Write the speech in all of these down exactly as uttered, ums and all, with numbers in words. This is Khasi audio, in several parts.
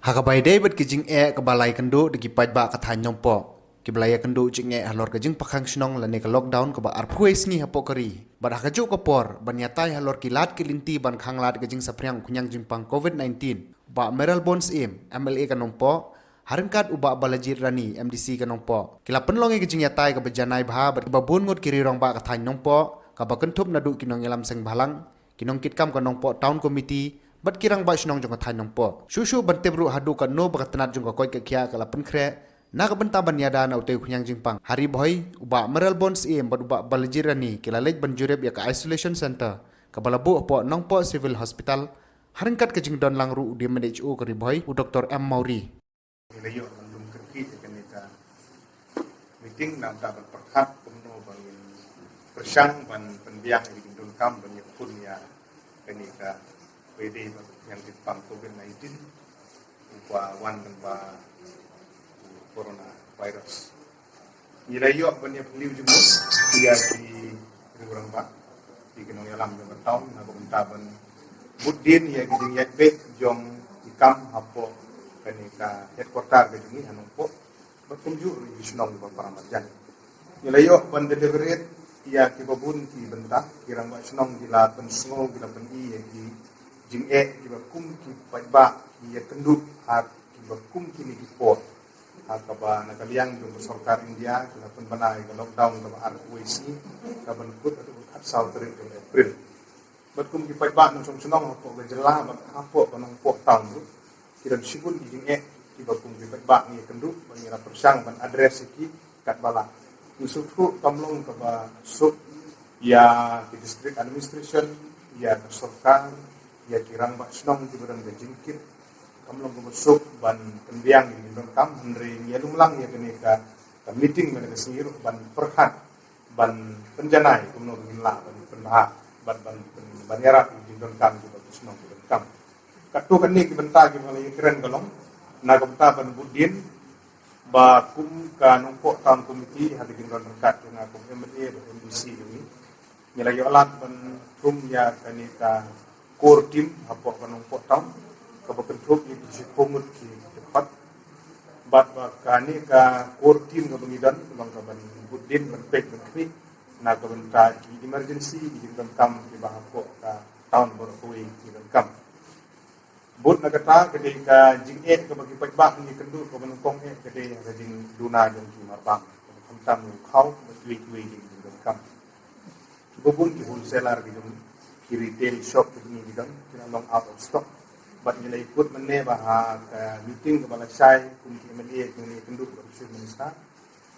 Ha kaba ïadei bad ki jingeh kaba la ïakynduh da ki paidbah ka thaiñ Nongpoh, kiba la ïakynduh jingeh halor ka jingpyrkhang shnong lane ka lockdown kaba arphew sngi hapoh ka ri, bad ha kajuh ka por ban ïatai halor ki lad ki lynti ban khanglad ka jingsaphriang u khñiang jingpang COVID nineteen, Bah Mayralborn Syiem, M L A ka Nongpoh, ha ryngkat u Bah Balaji Rani, M D C ka Nongpoh, ki la pynlong ïa ka jingïatai kaba janai bha bad kiba bun ngut ki rangbah ka thaiñ Nongpoh, kaba kynthup naduh ki nongïalam seng bhalang, ki nongkitkam ka Nongpoh Town Committee bad ki rangbah shnong jong ka thaiñ Nongpoh. Shuh shuh ban tip ruh haduh katno ba ka tnat jong ka koit ka khiah ka la pynkhreh na ka bynta ban ïada na utei u khñiang jingpang ha Ri Bhoi, u Bah Mayralborn Syiem bad u Bah Balaji Rani ki la leit ban jurip ïa ka isolation center kaba la buh hapoh Nongpoh Civil Hospital, ha ryngkat ka jingdon lang ruh u D M H O ka Ri Bhoi, u Doctor M Mawrie. Ngi la ïoh ban lum kyrkieh ïa kane ka meeting na ka bynta ban pyrkhat kumno ba ngin pyrshang ban pynbiang ïa ka jingdonkam ban ïakhun ïa kane ka, ba ïadei bad ka khñiang jingpang COVID nineteen, uba wan lyngba u coronavirus. Ngi la ïoh ban ïapyni jingmut ïa ki rangbah, ïa ki nongïalam jong ka town, na ka bynta ban bud dien ïa ki jingïaid beit jong ki kam hapoh kane ka headquarter ka jong ngi ha Nongpoh, bad kumjuh ruh ïa ki shnong kiba para marjan. Ngi la ïoh ban deliberate ïa kiba bun ki bynta. Ki rangbah shnong ki la pynsngew, ki la pyni ïa ki jingeh kiba kum ki paidbah ki ïakynduh ha kiba kum kine ki por, ha kaba na ka liang jong ka sorkar India ki la pynbna ïa ka lockdown kaba arphew sngi, kaban kut haduh khatsaw tarik jong April. Bad kum ki paidbah nongshong shnong hapoh ka jylla bad hapoh ka Nongpoh town ruh, ki don shibun ki jingeh kiba kum ki paidbah ngi ïakynduh bad ngi la pyrshang ban address ïa ki katba lah. Ngi sngewthuh kam long kaba suk ïa ki district administration, ïa ka sorkar, ïa ki rangbah shnong kiba don ka jingkit, kam long kaba suk ban pynbiang ïa ki jingdonkam, hynrei ngi ïalum lang ïa kane ka, ka meeting mynne ka sngi ruh ban pyrkhat, ban pynjanai kumno ba ngin lah ban pynbha bad ban pyn-, ban ïarap ïa ki jingdonkam kiba ki shnong ki donkam. Katto katne ki bynta kiba la ïakren ka long na ka bynta ban bud dien ba kum ka Nongpoh Town Committee ha ka jingdon ryngkat jong nga kum M L A bad M D C jong ngi, ngi la ïoh lad ban thung ïa kane ka core team hapoh ka Nongpoh Town, kaba kynthup ïa ki shiphew ngut ki dkhot. Bad ba kane ka core team kaba ngi don ka long kaban bud dien, ban peit, ban khmih na ka bynta ki emergency, ki jingdonkam kiba hapoh ka town baroh kawei ki donkam. Bud na kata ka dei ka jingeh kaba ki paidbah ngi ïakynduh, kaba nyngkong eh ka dei ka jingduna jong ki marbam, kaba khamtam u khaw bad kiwei kiwei ki jingdonkam. Kiba bun ki wholesaler ki jong ngi, ki retail shop ki jong ngi ki don, ki la long out of stock. Bad ngi la ïakut mynne ba ha ka meeting kaba la shai kum ki M L A ki jong ngi ïakynduh bad u Chief Minister,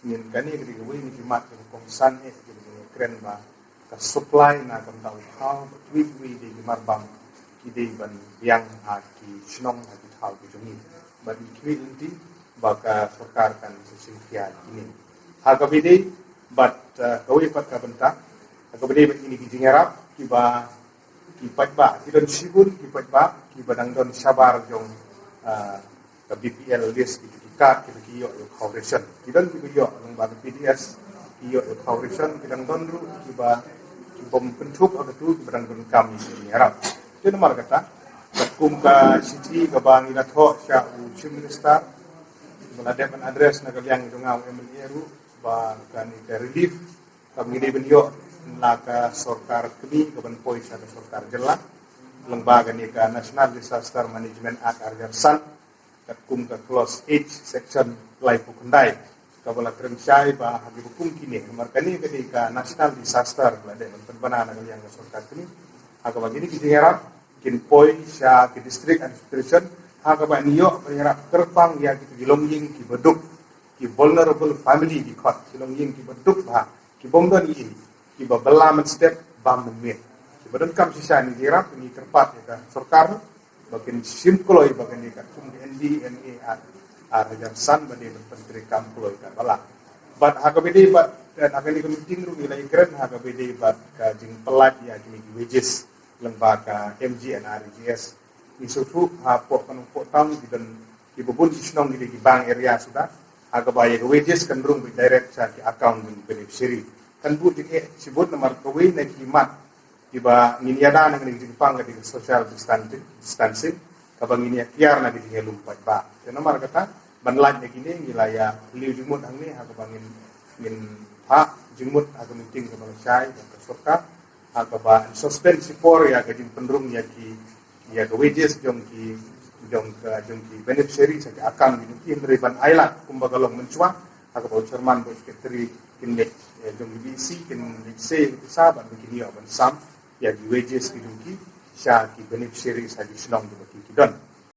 ngin, kane ka dei kawei na ki mat kiba kongsan eh kiba ngi kren ba ka supply na ka bynta u khaw bad kiwei kiwei de ki marbam ki dei ban biang ha ki shnong, ha ki thaw ki jong ngi. Bad ngi khmih lynti ba ka sorkar kan sa shim khia ïa kine. Ha kaba ïadei bad, eh, kawei pat ka bynta, ha kaba ïadei bad kine ki jingïarap kiba ki paidbah, ki don shibun ki paidbah kiba dang don shabar jong, ah, ka B P L list, ki, ki card kiba ki ïoh ïa u khaw ration. Ki don kiba ïoh lyngba ka P D S, ki ïoh ïa u khaw ration, ki dang don ruh kiba, ki bym kynthup ha katu kiba dang donkam ïa ki jingïarap. Te namar kata, katkum ka shithi kaba ngi la thoh sha u Chief Minister, ba la dep ban address na ka liang jong nga u M L A ruh, ba kane ka relief kam ngi dei ban ïoh na ka sorkar kmie kaban poi sha ka sorkar jylla, lyngba kane ka National Disaster Management Act ar hajar san, katkum ka clause H, section laiphew khyndai, kaba la kren shai ba ha kiba kum kine, namar kane ka dei ka national disaster ba la dei ban pynbna na ka liang ka sorkar kmie, ha kaba kine ki jingïarap kin poi sha ki district administration, ha kaba ïoh ban ïarap kyrpang ïa kita ki longïing kiba duk, ki vulnerable family ki khot, ki longïing kiba duk bha, ki bym don ïing, kiba bylla mynstep bam mynmiet. Kiba donkam shisha ngi ïarap, ngi kyrpad ïa ka sorkar ba kin shim kloi ba kane katkum ka N D M A Act ar hajar san ba dei ban pyntreikam kloi katba lah. Bad ha kaba ïadei bad, eh, ha kane ka meeting ruh ngi la ïakren ha kaba ïadei bad ka jingpyllait ïa kine ki wages lyngba ka M G N R E G S. Ngi sngewthuh hapoh ka Nongpoh Town ki don kiba bun ki shnong ki dei ki bank area suda, ha kaba ïa ka wages kan rung beit direct sha ki account jong ki beneficiary. Kan buh jingeh shibun namar kawei na ki mat kiba ngin ïada na kane ka jingpang ka dei ka social distancing, distancing, ka Ba ngin ïa kiar na ki jingïalum paidbah. Te namar kata ban lait na kine ngi la ïa liu jingmut hangne ha kaba ngin ngin phah jingmut ha ka meeting kaba la shai da ka sorkar ha kaba suspend shipor ïa ka jingpynrung ïa ki ïa ka wages jong ki jong ka jong ki beneficiaries ha ki account jong ki hynrei ban ailad kumba ka long mynshuwa ha kaba u chairman bad secretary kin leit jong ki B C kin leit se ïa ka pisa ban kin ïoh ban sam ïa ki wages ki jong ki sha ki beneficiaries ha ki shnong kiba ki don.